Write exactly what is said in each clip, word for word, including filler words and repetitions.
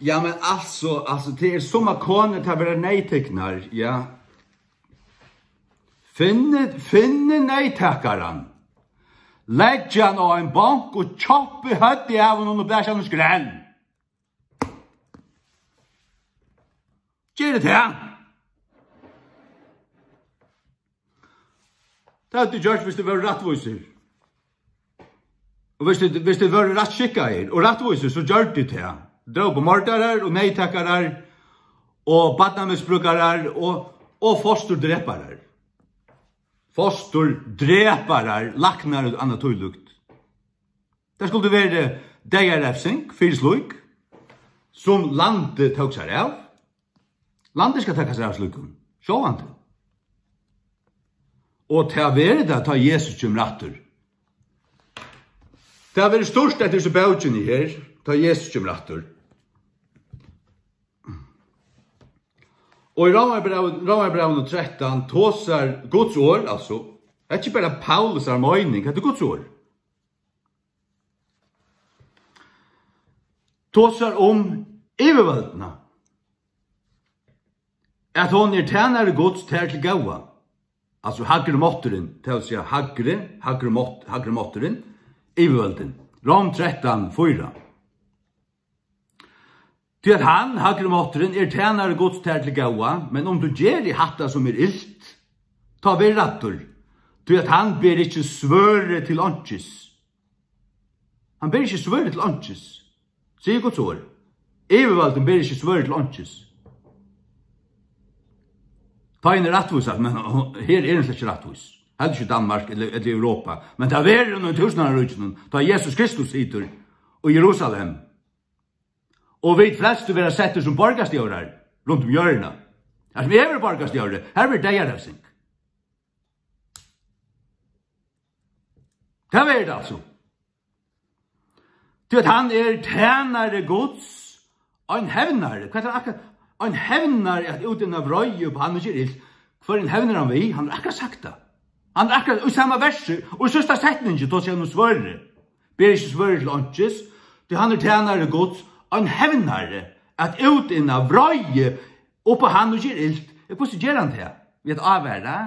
Ja, men altso, altso, tað er sum at konur, tað verða neyðtiknar, ja. Finni, finni neyðtakaran. Legg hann á ein bonk og kjoppi høvdið av honum og blasi hann í skrell. Ger tað. Tað hevði tú gjørt, viss tú var rættvísur. Og viss tú, viss tú var rættskikkaður og rættvísur, so gjørdi tú tað. Drópu mordarar og neyðtakarar og barnamisbrúkarar og, og fosturdreparar. Fosturdreparar, læknar og annað tílíkt. Tað skuldi verið deyðarevsing fyri slík, sum landið tók sær av. Landið skal taka sær av slíkum, sjálvandi. Og tað verður tað, tá Jesus kemur aftur. Tað verður stýrt eftir hesi bókini her, tá Jesus kemur aftur. Og í Rómarbræv-, Rómarbrævinum trettan tosar Guds orð, altso, hetta er ikki bara Paulusar meining, hetta er Guds orð. Tosar um yvirvøldina. At hon er tænari Guds tær til góða. Altso hægri mátturin, tað vil siga hægri, hægri mátt-, hægri mátturin, yvirvøldin. Rom trettan fýra. Tí at hann, hægri mátturin, er tænari Guds tær til góða, men um tú geri hatta, sum er ilt, tá ver ræddur, tí at hann ber ikki svørðið til einkis. Hann ber ikki svørðið til einkis, sigur Guds orð. Yvirvøldin ber ikki svørðið til einkis. Tá er rættvís, at, men her er hon slett ikki rættvís. Heldur ikki í Danmark ella, ella í Europa. Men tað verður hon í túsundáraríkinum, tá Jesus Kristus situr í Jerusalem. Og vit flestu verða settir sum borgarstjórar runt um jørðina. Har sum eg verði borgarstjóri, har verður deyðarevsing. Tað verður tað altso. Tí at hann er tænari Guds, ein hevnari. Hvat er akkurát? Ein hevnari at útinna vreiði upp á hann, ið ger ilt. Hvørjum hevnir hann við? Hann hevur akkurát sagt tað. Hann hevur akkurát í sama versi, og í síðsta setningi, tosar hann um svørðið. Ber ikki svørðið til einkis, tí hann er tænari Guds, ein hevnari, at útinna vreiði upp á hann, ið ger ilt. Ja, hvussu ger hann tað? Við at ávara?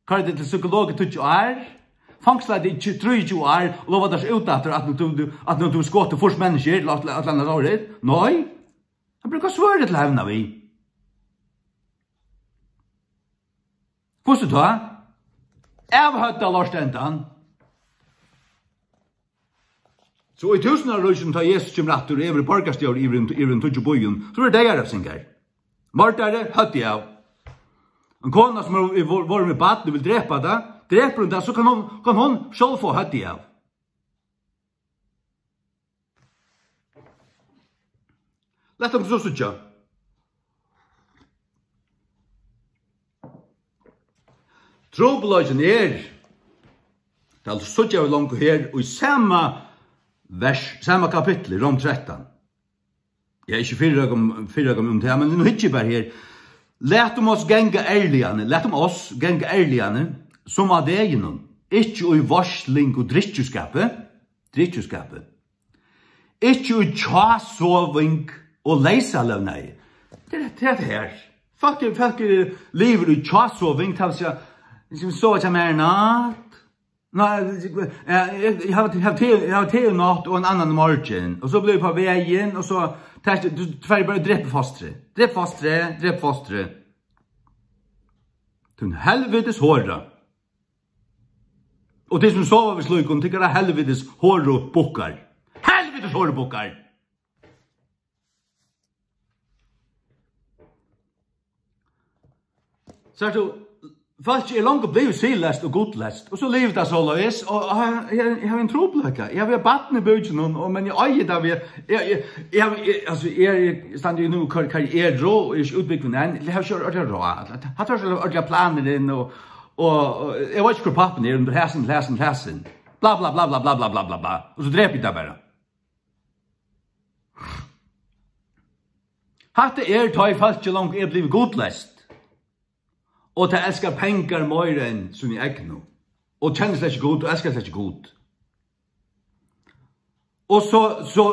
Koyra teg til psykolog í tíggju ár? Fangsla teg í trýogtjúgu ár og lova tær so út aftur, at nú tú, at nú tú skotið fýrs menniskjur, ella, ella, ella annað árið? Nei. Hann brúkar svørðið til at hevna við. Hvussu tá? Avhøvda lortsendan. So í túsundáraríkinum, tá Jesus kemur aftur og eg verði borgarstjóri yvir, yvir ein tíggju býum, so verður deyðarevsing har. Mordari, høvdið av. Ein kona sum er, er vor-, vorðin við barn og vil drepa tað, drepur hon tað, so kann hon, kann hon sjálv fáa høvdið av. Lat okkum so síggja. Trupulleikin er, tað síggja vit longu her í sama vers, sama kapitli, Rom trettan. Eg eri ikki fyri okum, fyri okum um tað, men nú hyggi eg bara her. Latum oss ganga ærliga, latum oss ganga ærliga, sum á deginum, ikki í veitsling og drykkjuskapi, drykkjuskapi. Ikki í hjásoving og leysalevnaði. Tað er, tað er her. Fólk er, fólk er, livir í hjásoving, tað vil siga, sum sova hjá mær í nátt. Nei, eh, eg, eg havi, eg havi te, eg havi te í nátt og ein annan í morgin. Og so blívi eg á vegin, og so, tað er, tú, tú fert bara at drepa fostrið. Drep fostrið, drep fostrið. Tín helvitis hora. Og tey sum sova við slíkum, tykkara helvitis horubukkar. Helvitis horubukkar! Sært tú, fólk er longu blivið siðleyst og gudleyst, og so livir tað soleiðis, og, og eg, eg, eg havi ein trupulleika. Eg havi eitt barn í búkinum, og, men eg eigi tað við, eg, eg, eg havi, eg, altso, eg, eg standi nú, hvar, hvar eg eri, og eg eri ikki útbúgvin enn, eg havi ikki ordiliga ráð. Hatta var so ordiliga planurin, og, og, og eg veit ikki, hvør pápin er, um tað er hasin, hasin, hasin. Bla, bla, bla. Og so drepi eg tað bara. Hatta er, tá ið fólkið longu er blivið gudleyst, og tað elskar pengar meira enn síni egnu, og kennir slett ikki Gud, og elskar slett ikki Gud. Og so, so,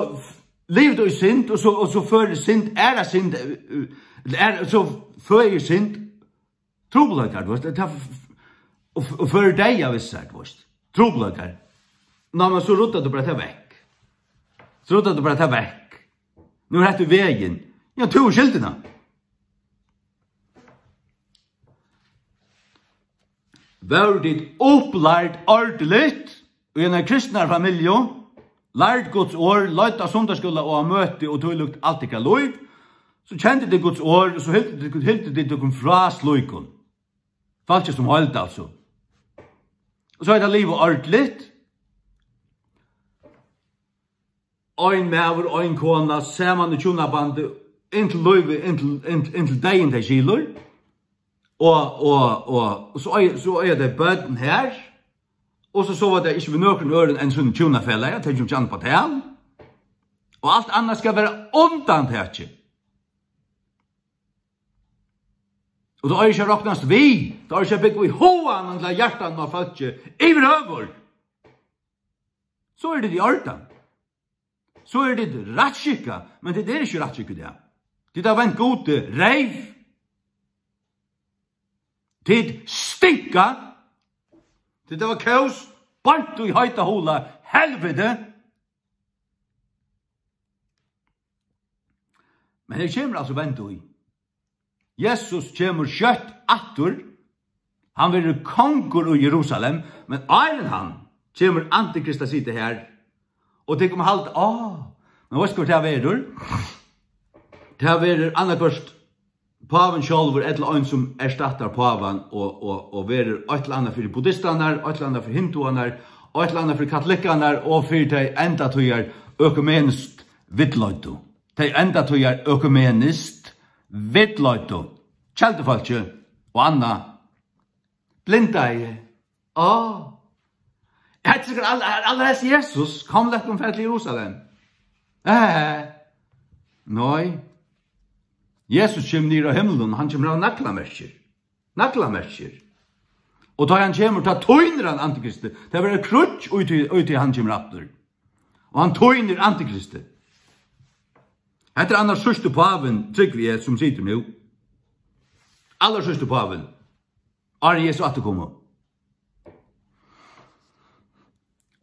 livir tú í synd, og so, og so førir synd, er tað synd, eh, eh, er, so føðir synd trupulleikar, tú veist, tað, og, og førir deyða við sær, tú veist, trupulleikar. Ná, men so ruddar tú bara tað vekk. So ruddar tú bara tað vekk. Nú er hetta í vegin. Ja, tú er skyldina. Vóru tit upplærd ordiligt í einari kristnari familju, lærd Guds orð, leidd á sunnudagsskúla og á møti og tílíkt alt tykkara lív, so kendu tit Guds orð, og so hildu tit, hildu tit tykkum frá slíkum. Fólki sum heild, altso. Og so er tað livað ordiligt. Ein maður, ein kona, saman í hjúnabandi, inntil lívið, inntil, inntil, inntil deyðin tey skilur. Og, og, og, og so eiga, so eiga tey børn her. Og so sova tey ikki við nøkrum øðrum enn sínum hjúnafelagi, tey koma ikki annað uppá tað. Og alt annað skal vera undantikið. Og tað eigur ikki at roknast við, tað eigur ikki at búgva í huganum ella hjartanum á fólki yvirhøvur. So er tað í ordan. So eru tit rættskikkað, men tit eru ikki rættskikkað í dag. Tit hava vent Gudi reyv. Tit stinka. Tit hava kós beint í heita hula helviti. Men her kemur altso vend í. Jesus kemur skjótt aftur. Hann verður kongur í Jerusalem, men áðrenn hann kemur Antikrist at sita her. Og tit koma halda, á, men veitst hvat tað verður? Tað verður annaðhvørt pávin sjálvur ella ein sum erstattar pávan og, og, og verður eitt ella annað fyri buddistarnar, eitt ella annað fyri hinduarnar, eitt ella annað fyri katolikkarnar og fyri tey endatíðar økumeniskt villleiddu. Tey endatíðar økumeniskt villleiddu, keldufólki og annað, blindaði. Á. Hetta er sikkurt all-, all-, allarhelst Jesus. Kom, lat okkum fara til Jerusalem. Eh. Nei. Jesus kemur niður av himlinum, hann kemur av naglamerkir. Naglamerkir. Og tá hann kemur, tá týnir hann Antikristi. Tað verður kríggj í tí, í tí hann kemur aftur. Og hann týnir Antikristi. Hetta er annars síðsti pávin, trúgvi eg, sum situr nú. Allarsíðsti pávin. Áðrenn Jesu afturkomu.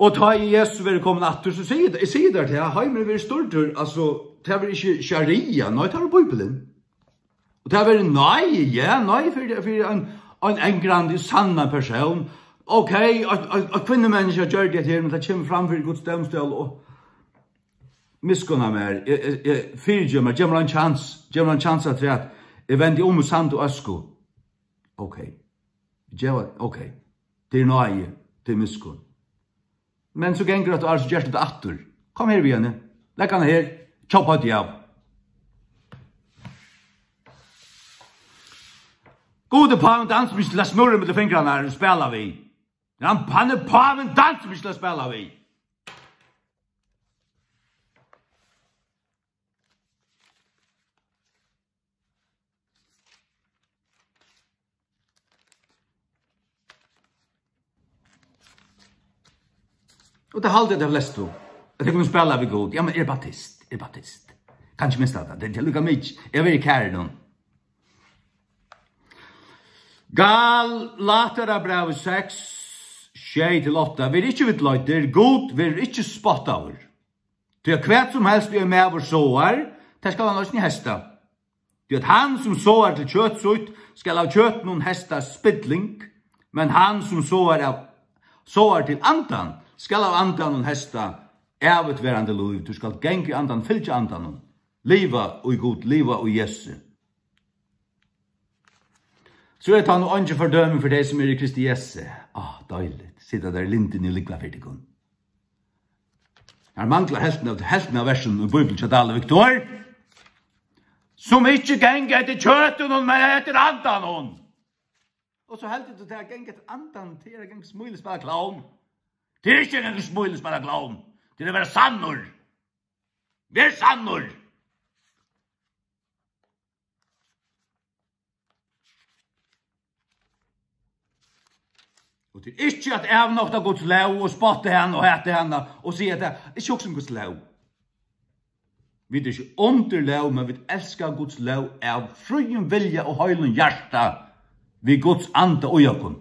Og tá ið Jesus verður komin aftur, so sigi eg, eg sigi tær tað, heimurin verður stýrdur, altso, tað verður ikki sharia, nei, tað verður Bíblian. Og tað verður nei, ja, nei, fyri, fyri ein, ein angrandi, sannan persón. Ok, at, at, at kvinnumenniskja gjørdi hetta her, men tað kemur fram fyri Guds dómstól, og miskunna mær, eg, eg, eg, fyrigev mær, gev mær ein kjans, gev mær ein kjans afturat, eg vendi um í sand og øsku. Ok. Geva, ok. Tað er náði, tað er miskunn. Men so gongur eitt ár, so gerst tað aftur. Kom her við henni. Legg hana her. Chop høvdið av. Gud er pávin, dans sum ikki til at snurra millum fingrarnar og spæla við. Hann, hann er pávin, dans sum ikki til at spæla við. Og tað halda tey flestu, at tey kunnu spæla við Gud. Ja, men eg eri baptist, eg eri baptist. Kann ikki missa tað, tað er líka mikið. Eg verði kæri nú. Galatarabrævið seks, sjey til átta. Verið ikki villleiddir, Gud verður ikki spottaður. Tí at hvat sum helst ein maður sáar, tað skal hann eisini heysta. Tí at hann sum sáar til kjøt sítt, skal av kjøtinum heysta spilling, men hann sum sáar av, sáar til andan, skal av andanum heysta ævigtvarandi lív. Tú skalt ganga í andanum, fylgja andanum, liva í Gud, liva í Jesu. So er tað nú eingin fordøming fyri tey, sum eru í Kristi Jesu. Á, deiligt. Sita tær í lindini og lúgva fyri tykkum. Her manglar helvtin av, helvtin av versunum í Bíbliuni hjá Dali Victor. Sum ikki ganga eftir kjøtinum, men eftir andanum. Og so heldur tú, tað at ganga eftir andanum, tað er at ganga smíla, spæla klovn. Tað er ikki at ganga smíla, spæla klovn. Tað er at vera sannur. Ver sannur. Og tað er ikki at avnokta Guds lóg og spotta hana og hata hana og siga at tað, ikki hugsa um Guds lóg. Vit eru ikki undir lóg, men vit elska Guds lóg av fríum vilja og heilum hjarta, við Guds anda í okkum.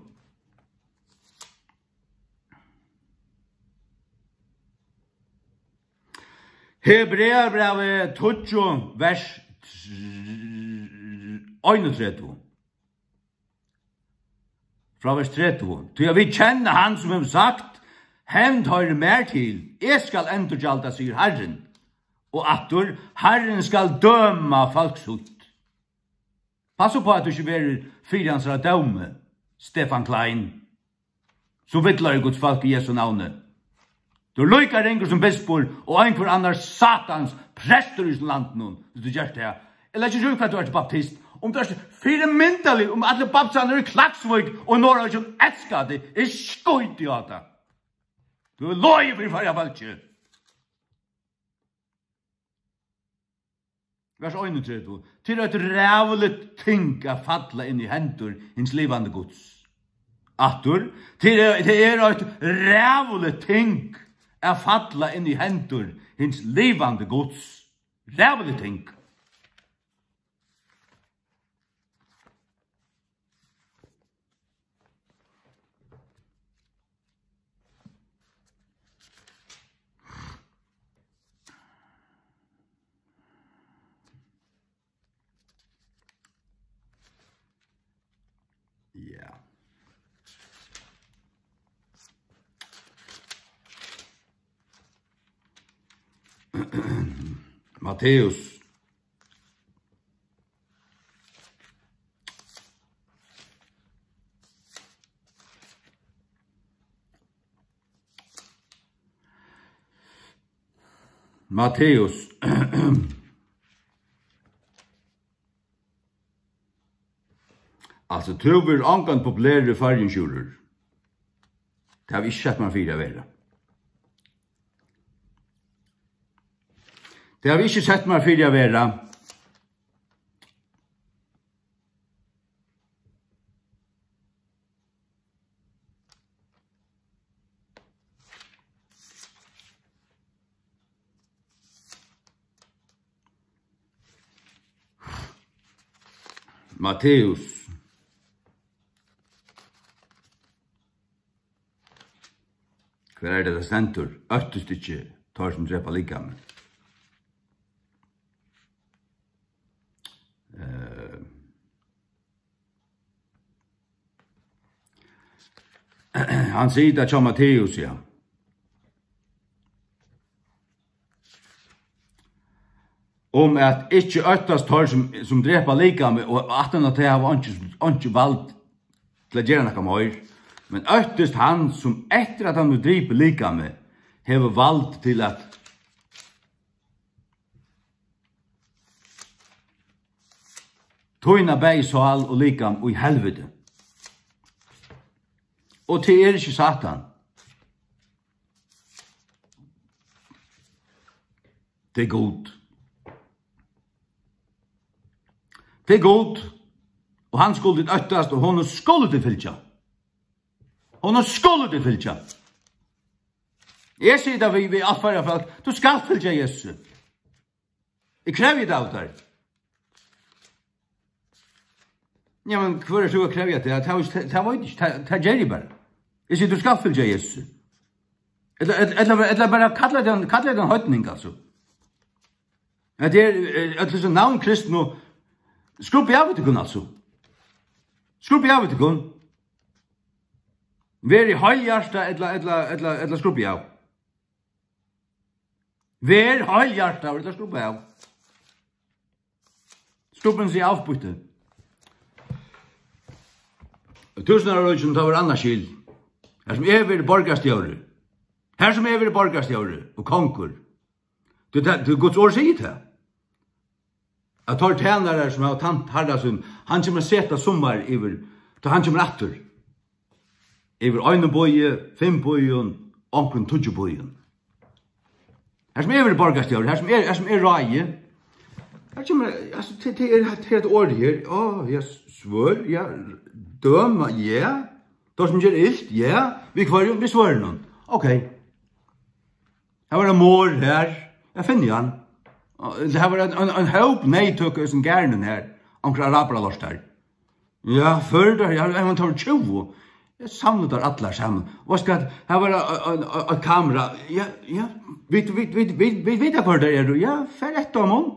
Hebreabrævið tíggju, vers einogtretivu. Frá vers tretivu: "Tí at vit kenna hann, sum hevur sagt: Hevnd hoyrir mær til, eg skal endurgjalda, sigur Harrin. Og aftur, Harrin skal døma fólk sítt." Pass upp á, at tú ikki verður fyri hansara dómi, Stefan Klein, sum villleiðir Guds fólk í Jesu navni. Tú ert líka ringur sum bispur og einhvør annar satans prestur í hesum landinum, hvis tú gert tað. Eg leggi ikki í, hvat tú ert, baptist. Um tú ert fyrimyndarligur, um allir baptistarnir í Klaksvík og Norðoyggjum elska teg, eg skíti á tað. Tú hevur logið fyri Føroya fólki. Vers einogtretivu: "Tað er eitt ræðuligt ting at falla inn í hendur hins livandi Guds." Aftur: "Tað er, tað er eitt ræðuligt ting at falla inn í hendur hins livandi Guds." Ræðuligt ting. Ja. Matteus. Matteus. Altso, tú verður ongantíð populerur í Føroyum, Sjúrður. Tað havi eg ikki sett mær fyri at vera. Tað havi eg ikki sett mær fyri at vera. Matteus. Hvar er tað, tað stendur? Óttist ikki teir, sum drepa likamið. Eh, Hann sigur tað hjá Matteus, ja. Um at ikki óttast teir, sum, sum drepa likamið, og aftan á tað hava einki, einki vald til at gera nakað meir. Men óttist hann, sum eftir at hann hevur dripið likamið, hevur vald til at týna bæði sál og likam í helviti. Og tað er ikki Satan. Tað er Gud. Tað er Gud, og hann skulu tit óttast, og honum skulu tit fylgja. Honum skulu tit fylgja. Eg sigi tað við, við alt Føroya fólk, tú skalt fylgja Jesusi. Eg krevji tað av tær. Ja, men hvør ert tú at krevja tað? Tað, tað, tað veit eg ikki, tað, tað geri eg bara. Eg sigi, tú skalt fylgja Jesusi. Ella, ella, ella, ella bara kalla teg ein, kalla teg ein heidning, altso. Hetta er, eh, øll hesi navnkristnu, skrubbið av við tykkum, altso. Skrubbið av við tykkum. Verið heilhjartað ella, ella, ella, ella skrubbið av. Ver heilhjartaður, ella skrubba av. Skrubbin seg av, býtti. Í túsundáraríkinum, tá var annað skil. Har sum eg verði borgarstjóri. Har sum eg verði borgarstjóri og kongur. Tú, tað, tú, Guds orð sigur tað. At teir tænarar, sum hava tænt harra sín, hann kemur at seta summar yvir, tá hann kemur aftur. Yvir einum býi, fimm býum, onkrum tíggju býum. Har sum eg verði borgarstjóri, har sum eg, har sum eg ráði, har kemur, altso, tað, tað er, tað er eitt orð her. Á, ja, svørð, ja, døma, ja. Teir sum gera ilt, ja. Við hvørjum? Við svørðinum. Ókey. Har var ein morð har. Eg finni hann. Og tað var ein, ein, ein hóp neyðtøk í hesum garðinum her. Onkrar arabarar lortar. Ja, føroyingar, ja, ein, tað var tjúgu. Eg savni teir allar saman. Og veitst hvat, her var ein, ein, ein, ein kamera. Ja, ja. Vit, vit, vit, vit, vit vita, hvar teir eru. Ja, far eftir honum.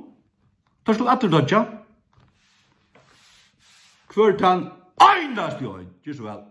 Teir skulu allir doyggja. Hvør tann einasti ein. Ger so væl.